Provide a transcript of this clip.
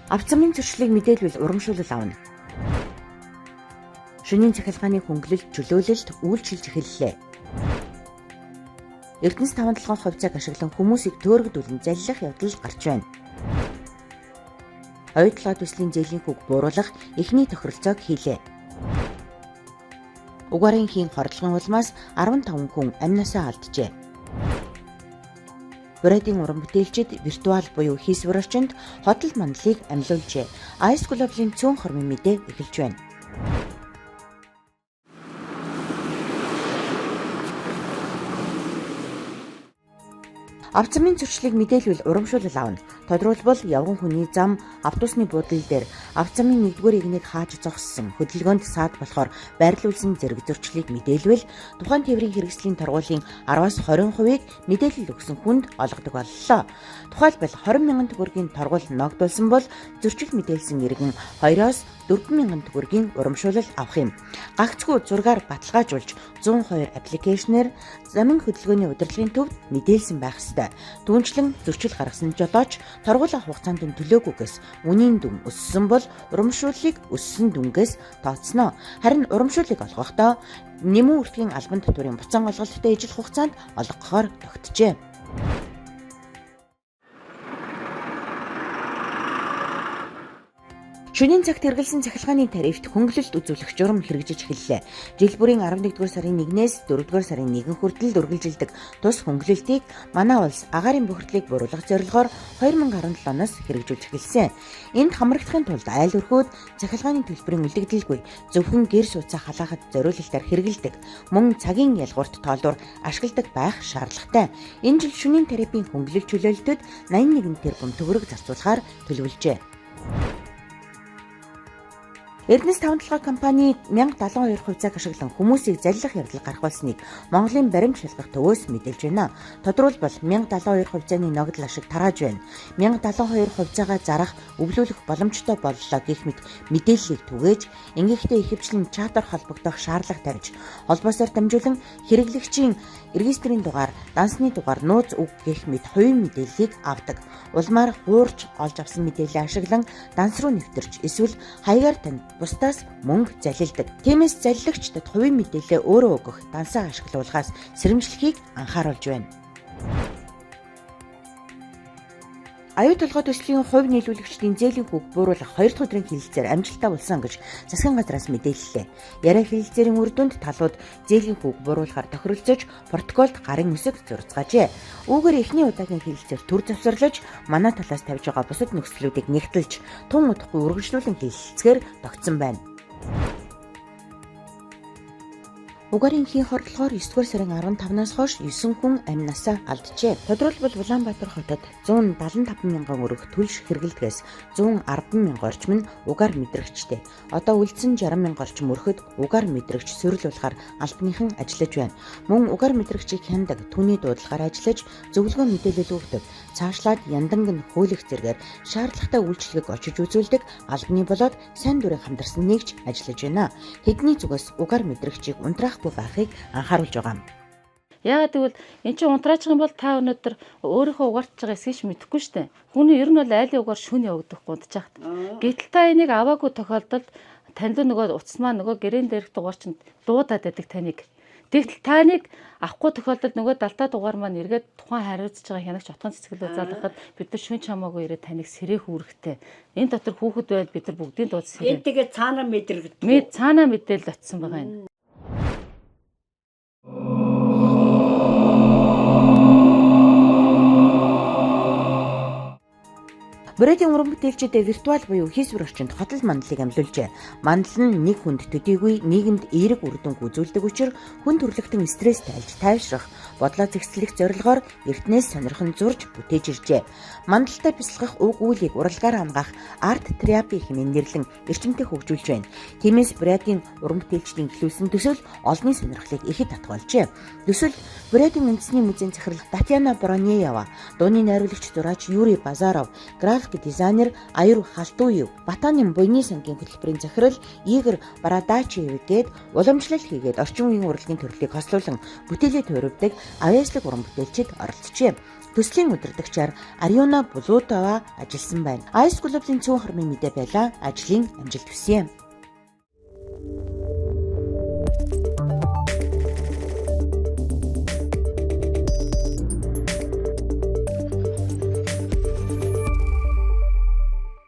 Авцамын зөрчлийг мэдээлвэл урамшуулал авна. Шөнийн цахилгааны хөнгөлөлт чөлөөлөлт үйлчилж эхэллээ. Эрдэнэс таван толгой хувьцааг ашиглан хүмүүсийг төөрөгдүүлэн заллих явдал гарч байна. Оюу толгой төслийн зээлийн хүүг бууруулах эхний тохиролцоог хийлээ. Угаарын хийн хордлогын улмаас 15 хүн амнасаа алджээ. Бурятын уран бүтээлчид виртуал буюу хийсвэр орчинд хотол мандлыг амлуулжээ. Ice Global-ын цөөн хормын мэдээ эхэлж байна. Авцамын зөрчлийг мэдээлвэл урамшуулал авна. Тодруулбал явган хүний зам автобусны буудлын дээр авцамын 1-р игнийг хааж зогссон хөдөлгөөнд саад болохоор байрлуулсан зэрэг зөрчлийг мэдээлвэл тухайн тээврийн хэрэгслийн торгуулийн 10-аас 20%-ийг мэдээлэл өгсөн хүнд олгодог боллоо. Тухайлбал 20 мянган төгрөгийн торгуул ногдуулсан бол зөрчил мэдээлсэн иргэн 2-оос 4 мянган төгрөгийн урамшуулал авах юм. Гагцхүү зургаар баталгаажуулж 102 аппликейшнээр замын хөдөлгөөний удирдлагын төвд мэдээлсэн байх ёстой. Түүнчлэн зөрчил гаргасан жолооч торгуулаа хугацаанд нь төлөөгүйгээс үнийн дүн өссөн бол урамшууллыг өссөн дүнгээс тооцно. Харин урамшууллыг олгохдоо нэмэн үртгийн албан татварын буцаан олголттой ижил хугацаанд олгохоор тогтжээ. Шөнийн цагт хэрэглэсэн цахилгааны тарифт хөнгөлөлт үзүүлэх журам хэрэгжиж эхэллээ. Жил бүрийн 11-р сарын 1-ээс 4-р сарын 1 хүртэл үргэлжилдэг тус хөнгөлөлтийг манай улс агаарын бохирдлыг бууруулах зорилгоор 2017 оноос хэрэгжүүлж эхэлсэн. Энд хамрагдахын тулд айл өрхөөд цахилгааны төлбөрийн үлдэгдэлгүй зөвхөн гэр сууцаа халаахад зориулалтаар хэрэглэдэг, мөн цагийн ялгуурт тоолуур ашигладаг байх шаардлагатай. Энэ жил шөнийн тарифын хөнгөлөлт чөлөөлтөд 81 тэрбум төгрөг зарцуулахаар төлөвлөжээ. Эрдэнэс таван толгой компани 1072 хувьцааг ашиглан хүмүүсийг заллах явдал гарах болсныг Монголын баримт шалгах төвөөс мэдээлж байна. Тодруулбал 1072 хувьцааны ногдол ашиг тарааж байна. 1072 хувьцаагаа зарах, өвлүүлэх боломжтой боллоо гэх мэт мэдээллийг түгээж, ингэхдээ ихэвчлэн чатаар холбогдох шаардлага тавьж, холбоосоор дамжуулан хэрэглэгчийн регистрийн дугаар, дансны дугаар, нууц үг гэх мэт хувийн мэдээллийг авдаг. Улмаар хуурч олж авсан мэдээллээ ашиглан данс руу нэвтэрч эсвэл хаягаар тань бусдаас мөнгө залилдаг. Тиймээс залиллагчдад хувийн мэдээлэлээ өөрөө өгөх, дансаа ашиглуулахаас сэрэмжлэхийг анхааруулж байна. Аюу толгой төслийн хувь нийлүүлэгчдийн зээлийн хүүг бууруулах 2 дахь өдрийн хэлэлцээр амжилттай болсон гэж засгийн газраас мэдээллээ. Яриа хэлэлцээрийн үр дүнд талууд зээлийн хүүг бууруулахаар тохиролцож протоколд гарын үсэг зурцгаажээ. Үүгээр эхний удаагийн хэлэлцээр төр завсарлаж манай талаас тавьж байгаа бусад нөхцлүүдийг нэгтэлж тун удахгүй үргэлжлүүлэн хэлэлцгээр тогтсон байна. Угаарын хийн хордлогоор 9-р сарын 15-наас хойш 9 хүн амь насаа алджээ. Тодруулбал Улаанбаатар хотод 175 мянган өрөх түлш хэрэглэдгээс 110 мянга орчим нь угаар мэдрэгчтэй. Одоо үлдсэн 60 мянга орчим өрхөд угаар мэдрэгч сөрөл болохоор албаныхан ажиллаж байна. Мөн угаар мэдрэгчийг хяндаг, түүний дуудлагаар ажиллаж зөвлөгөө мэдээлэл өгдөг. Цаашлаад янданг нь хөөлөх зэргээр шаардлагатай үйлчилгээг очиж үзүүлдэг албаны болоод сайн дурын хамтарсан нэгж ажиллаж байна. Тэдний зүгээс угаар мэдрэгчийг унтраах байхыг анхааруулж байгаа юм. Яагаад гэвэл эн чинь унтраачих юм бол та өнөөдөр өөрийнхөө угаарч байгаа эсгийг ч мэдэхгүй штэ. Хүний ер нь бол айлын угаар шүн явагдах гундчихад. Гэтэл та энийг аваагүй тохиолдолд танд нөгөө утас маань нөгөө гэрэн дээрх дугаар чинь дуудаад байдаг таныг. Тэгтэл таныг авахгүй тохиолдолд нөгөө далтаа дугаар маань эргээд тухайн хариуцж байгаа хянагч отгон цэцгэлээ залгахад бид нар шүн чамаагүй ирээд таныг сэрэх үүрэгтэй. Энэ дотор хүүхэд байл бид нар бүгдийн дууд сэрээ. Энэ тэгээд цаанаа мэдрэгдэх. Мэд цаанаа мэдээлэл очсон байгаа юм. Бурятын уран бүтээлчид виртуал буюу хийсвэр орчинд хотол мандлыг амлуулжээ. Мандал нь нэг хүнд төдийгүй нийгэмд эерэг үр дүнг үзүүлдэг учир хүн төрөлхтөн стресс тайлж тайвшрах, бодлоо зэгцлэх зорилгоор эртнээс сонирхон зурж бүтээж иржээ. Мандалтай бясалгах уг үйлийг урлагаар хамгаах арт терапи хэмээн нэрлэн эрчимтэй хөгжүүлж байна. Тиймээс Бурятын уран бүтээлчдийн эхлүүлсэн төсөл олонний сонирхлыг ихэд татгалжээ. Төсөл Бурятын үндэсний музейн захирал Татьяна Бронеева, дууны найруулагч зураач Юрий Базаров, график График дизайнер Аюр Халтуев, Батаны буйны сангийн хөтөлбөрийн захирал Игорь Барадачев гээд уламжлал хийгээд орчин үеийн урлагийн төрлийг хослуулан бүтээлээ туурвидаг авьяаслаг уран бүтээлчид оролцжээ. Төслийн удирдагчаар Ариуна Булутова ажилласан байна. Ice Global-ын цөөн хормын мэдээ байлаа. Ажлын амжилт хүсье.